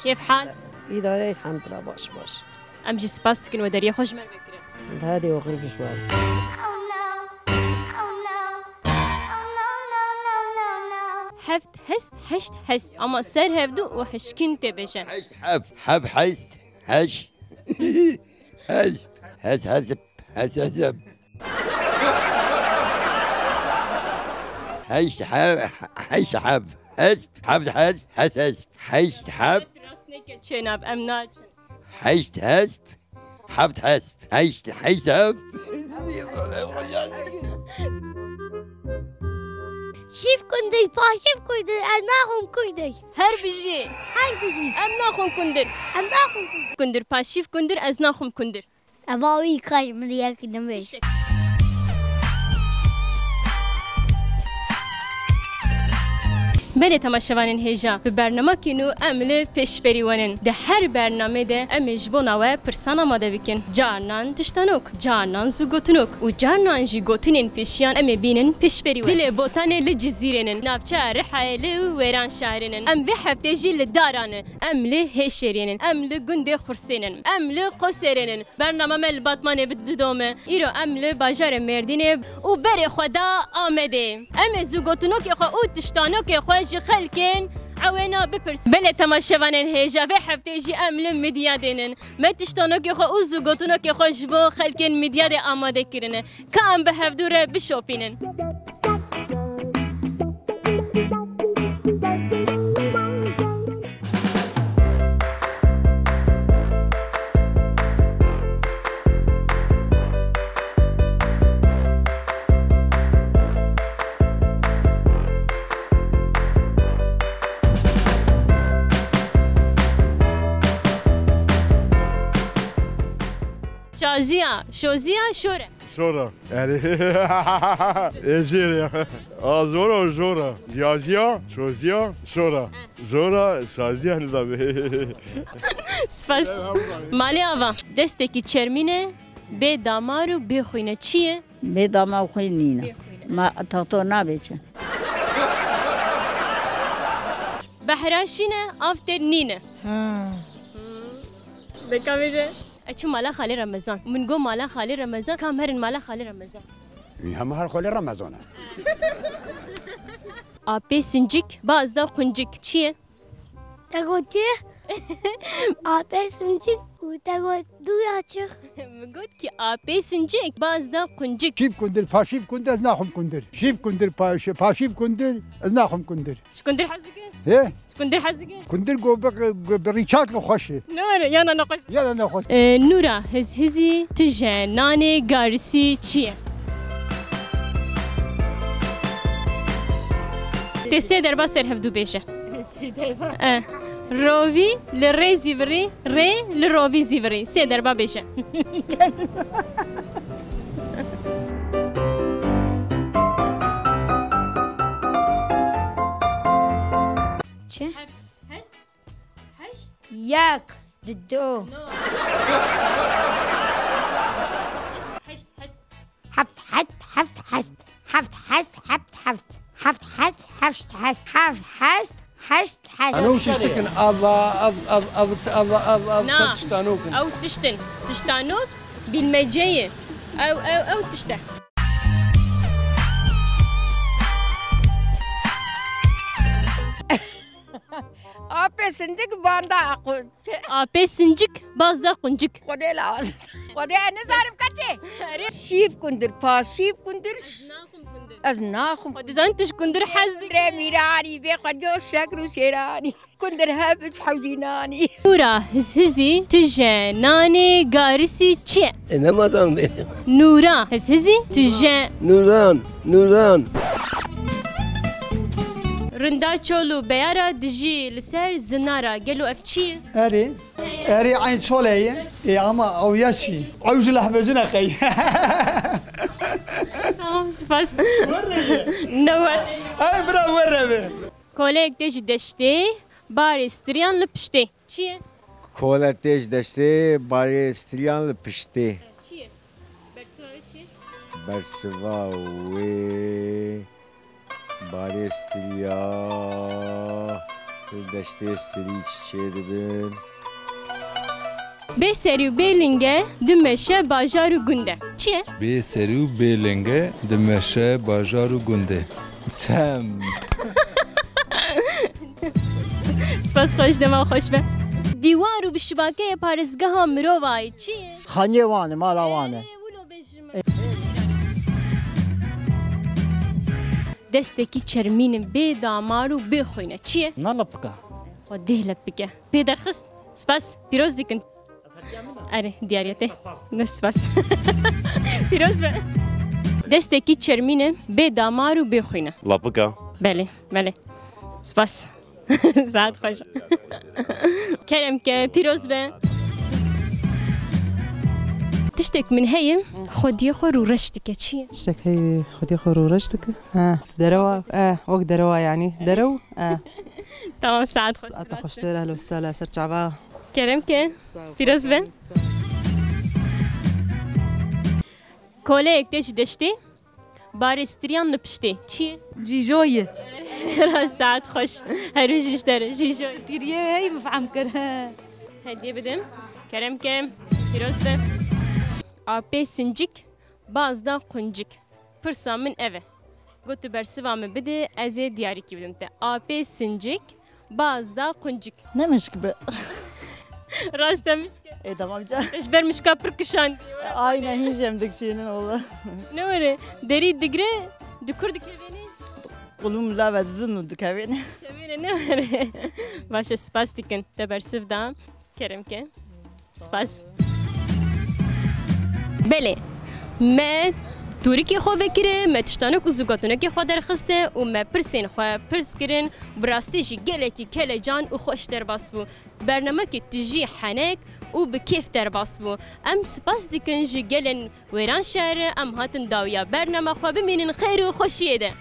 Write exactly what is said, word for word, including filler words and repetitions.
Kêf hal? Îdare, elhamdulillah, baş, baş. Em jî spas dikin we deriyê xwe ji me re vekirin. Hadi oxir bişwar. Heft hesp, heşt hesp. Ama ser hevdû û hişkin tê bêje. Heşt heb, heb heşt, heş. Heş, hes, hesip, hes, hesip. Heşt heb, heşt heb, hesp, heb, hesp, hes, hesp. Heşt heb. Rastneke çênab, em naçin. Heşt hesp, heft hesp, heşt, heşt heb. Şîv kundir, paşiv kundir, ez naxwim kundir. Her bijî. Her bijî. Em naxwim kundir. Em naxwim kundir. Kundir, paşiv kundir, ez naxwim kundir. Eva wî kaç min yek nivêj. Belê temaşevanên hêja, bi bernamekî nû em li pêşberî we nin. Di her bernamê de em ê ji bona we pirsan amade bikin. Carnan tiştanok, carnan zû gotinok û carnan jî gotinên pêşiyan em ê bînin pêşberî we. Dilê Botanê li Cizîrê nin, navçeya Rihayê li Wêranşarê nin. Em vê heftê jî li Dara ne. Em li Hêşêrê nin, em li gundê Xursê nin, em li Qoserê nin. Bernama me li Batmanê bi didome. Îro em li bajarê Mêrdînê û berê xwe da Amedê. Em ê zûgotinokê xwe û tiştanokê xwe ji xelkên ewêna bipirsin. Belê temaşevanên hêja, vê heftê jî em li Midyadê nin. Me tiştanokê xwe û zûgotinokê xwe ji bo xelkên Midyadê amade kirine. Ka em bi hevdû re bişopînin. Şaziya, şoziya, şore. Şora. Yani, êjêr ya. A, zora û jora. Ciyaciya, şoziya, şora. Jora, şaziya nizam. Spas. Malê ava. Destekî çermîne, bê damar û bê xwîne. Çi ye? Bê damar û xwîn nîne. Bê xwîne. Ma, taxto nabê çi? Behra şîne, av têr nîne. Ha. Hmm. Deka bêje. Ez çûm mala Xalê Remezan. Min got mala Xalê Remezan, kam herin mala Xalê Remezan. Hema her Xalê Remezan e. Apê sincik, baz da quncik. Çi ye? Te got çi? Apê sincik û te got dûya çi? Min got ki apê sincik, baz da quncik. Şîv kundir, paşîv kundir, ez naxwim kundir. Şîv kundir, pa-, şi-, paşîv kundir, ez naxwim kundir. Ji kundir hez dike? He? Ji kundir hez dike? Kundir go bi, go bi rîçak xweş e. Ne were, yana nexweş. Yana nexweş. E, Nûra, hizhizî, tije, nanê, garisî, çi ye? Tê sê derba ser hevdû bêje. Sê derba. E, rovî, li rê zîvirî, rê, li rovî zîvirî. Sê derba bêje. Çi? Heft, hest, heşt. Yek, du. No. Heşt, hest. Heft, heft, heft, hest. Heft, hest, heft, heft. Heft, hest, heft, hest. Heft, hest, heşt, hest. Ano tiştikin, av, av, av, av, av, av, av, Na. Tiştanok in. Ew tiştin. Tiştanok bilmece ye. Ew, ew, ew tişt e. Apê sindik banda aqu-, çi? Apê sincik, baz da quncik. Xwedê laz. Xwedê ez nizanim ketê. Erê. Şîv kundir, pa şîv kundir. Ez naxwim kundir. Ez naxwim. Xwe dizan tu ji kundir hez dikî. Rê mîranî, bê xwe diyo şekr û şêranî. Kundir hev bi hewcînanî. Nûra, hizhizî, tije, nanê, garisî, çi ye? E, nema zan bê. Nûra, hizhizî, tije. Nûran, Nûran. Rinda çol û beyara dijî li ser zinara. Gelo ev çi ye? Erê. Erê eyn çol e ye. E, ama ew ya çi? Ew ji lehmecin e qey. Tamam, spas. Werre ye. Ne werre? Ay, bira, werre be. Kolek tê ji deştê, barê stiriyan li piştê. Çi ye? Kole tê ji deştê, barê stiriyan li piştê. Çi ye? Bersiva wê çi ye? Bersiva wê barê stiriya. Li deştê stirî çiçê dibin. Bê serî û bê linge dimeşe bajar û gund e. Çi ye? Bê serî û bê linge dimeşe bajar û gundê. Çem. Spas xweş, dema xweş be. Dîwar û bişibakeyê parêzgeha mirovayê çi ye? Xaniyê wan e, mala wan e. Erê, wilo bêjime. Destekî çermîn e, bê damar û bê xwîn e. Çi ye? Na lipika. Xwedê lipike. Pê derxist. Spas. Pîroz dikin. Erê, diyariyetê. Ne spas. Pîroz be. Destekî çermîn e, bê damar û bê xwîn e. Lapika. Belê, belê. Spas. Saet xweş. Kerem ke, pîroz be. Tiştek min heye, xwediyê xwe rûreş dike. Çi ye? Tiştek heye, xwediyê xwe rûreş dike. Ha, derewa, eh, wek derewa yani. Derew, eh. Tamam, saet xweş. Saeta xweştir, ehlo sala, ser çava. Kerem ke, pîroz be. Koleyek tê ji deştê, barê stiriyan li piştê. Çi ye? Cîjoyê. Rast, saet xweş. Her wî ji te re. Cîjoyê. Tiriyê hey min fehm kir. Hediye bidim. Kerem ke, pîroz be. Apê sincik, baz da quncik. Pirsa min ev e. Got tu bersiva min bidî, ez ê diyarîkî bidim te. Apê sincik, baz da quncik. Ne mişk bi? Rast e, mişk e. E, tamam can. Ji ber mişka pir kişandî. Aynen, hîn jî em dikişînin wala. Ne were, derî digre, dikur dikevêne. Qulûm lave didin û dikevêne. Kevêne ne were. Baş e, spas dikin. Te bersiv da. Kerem ke. Spas. Belê. Me tûrikê xwe vekire, me tiştanek û zûgatunekê xwe derxiste û me pirsên xwe pirs kirin. Bi rastî jî gelekî kelecan û xweş derbas bû. Bernamekî tijî henek û bi kêf derbas bû. Em spas dikin ji gelên Wêranşehir, em hatin dawiya bernama xwe, bimînin xêr û xweşiyê de.